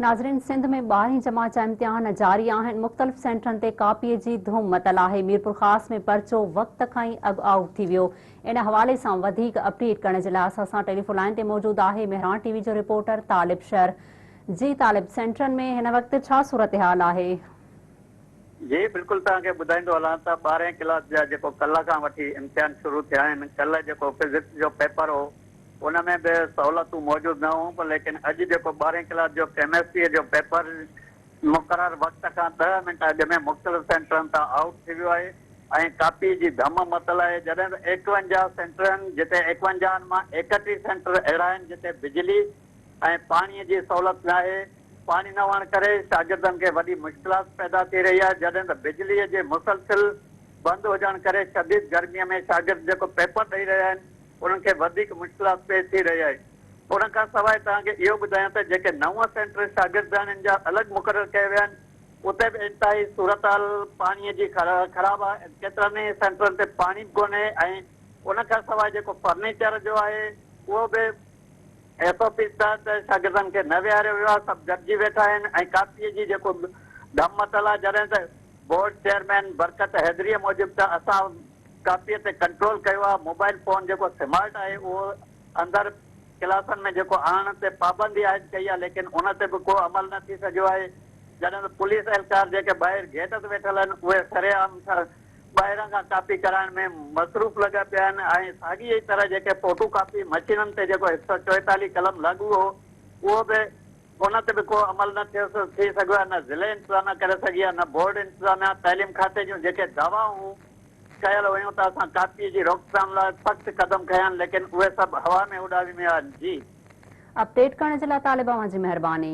ناظرين سنڌ ۾ ٻارهين جماعت جا امتحان جاري آهن، مختلف سينٽرن تي ڪاپي جي ڌوم متل آهي، ميرپورخاص ۾ پرچو وقت کان ئي اڳ آئوٽ ٿي ويو، ان حوالي سان وڌيڪ اپڊيٽ ڪرڻ جي لاء اسان سان ٽيليفون لائين تي موجود آهي مهراڻ ٽي وي جو رپورٽر طالب شر. جي طالب سينٽرن ۾ هن وقت ڇا صورتحال آهي؟ جي بلڪل توهان کي ٻڌائيندو هلان ته ٻارهين ڪلاس جا جيڪو ڪلهه کان وٺي امتحان شروع ٿيا آهن، ڪلهه جيڪو فزڪس جو پيپر هو ان ۾ به سهولتون موجود نه هيون پر ليڪن اڄ جيڪو ٻارهين ڪلاس جو ڪيمسٽريء جو پيپر مقرر وقت کان ڏهه منٽ اڳ ۾ مختلف سينٽرن تان آئوٽ ٿي ويو آهي ۽ ڪاپي جي ڌم متل آهي جڏهن ته ايڪونجاهه سينٽرن جتي ايڪونجاهن مان ايڪٽيهه سينٽر اهڙا آهن جتي بجلي ۽ پاڻي جي سهولت ناهي پاڻي نه هئڻ ڪري شاگردن کي وڏي مشڪلات پيدا ٿي رهي آهي جڏهن ته بجليء جي مسلسل بند هجڻ ڪري شديد گرميء ۾ شاگرد جيڪو پيپر ڏئي رهيا آهن انهن کي وڌيڪ مشڪلات پيش ٿي رهي آهي. ان کان سواء توهان کي اهو ٻڌايان ته جيڪي نون سينٽر شاگردياڻين جا الڳ مقرر ڪيا ويا آهن اتي به انتهائي صورتحال پاڻي جي خراب آهي ڪيترن ئي سينٽرن تي پاڻي به ڪونهي ۽ ان کان سواء جيڪو فرنيچر جو آهي اهو به ايس او پيز تحت شاگردن کي نه ويهاريو ويو آهي سڀ گڏجي ويٺا آهن ۽ ڪاپيء جي جيڪو ڌم متل آهي جڏهن ته بورڊ چيئرمين برڪت حيدريء موجب ته اسان ڪاپيء تي ڪنٽرول ڪيو آهي، موبائل فون جيڪو سمارٽ آهي اهو اندر ڪلاسن ۾ جيڪو آڻڻ تي پابندي عائد ڪئي آهي ليڪن ان تي به ڪو عمل نه ٿي سگهيو آهي جڏهن ته پوليس اهلڪار جيڪي ٻاهر گيٽ تي ويٺل آهن اهي سرعام ٻاهران کان ڪاپي ڪرائڻ ۾ مصروف لڳا پيا آهن ۽ ساڳي ئي طرح جيڪي فوٽو ڪاپي مشينن تي جيڪو 144 قلم لاڳو هو اهو به ان تي به ڪو عمل نه ٿيو ٿي سگهيو آهي نه ضلعي انتظاميا ڪري سگهي آهي نه بورڊ انتظاميا تعليم کاتي جون جيڪي دعوائون ڪيل هيون ته اسان ڪاپي جي روڪٿام لاء سخت قدم کنيا آهن ليڪن اهي سڀ هوا ۾ اڏامي ويا آهن جي. اپڊيٽ ڪرڻ جي لاء طالب اوهان جي مهرباني.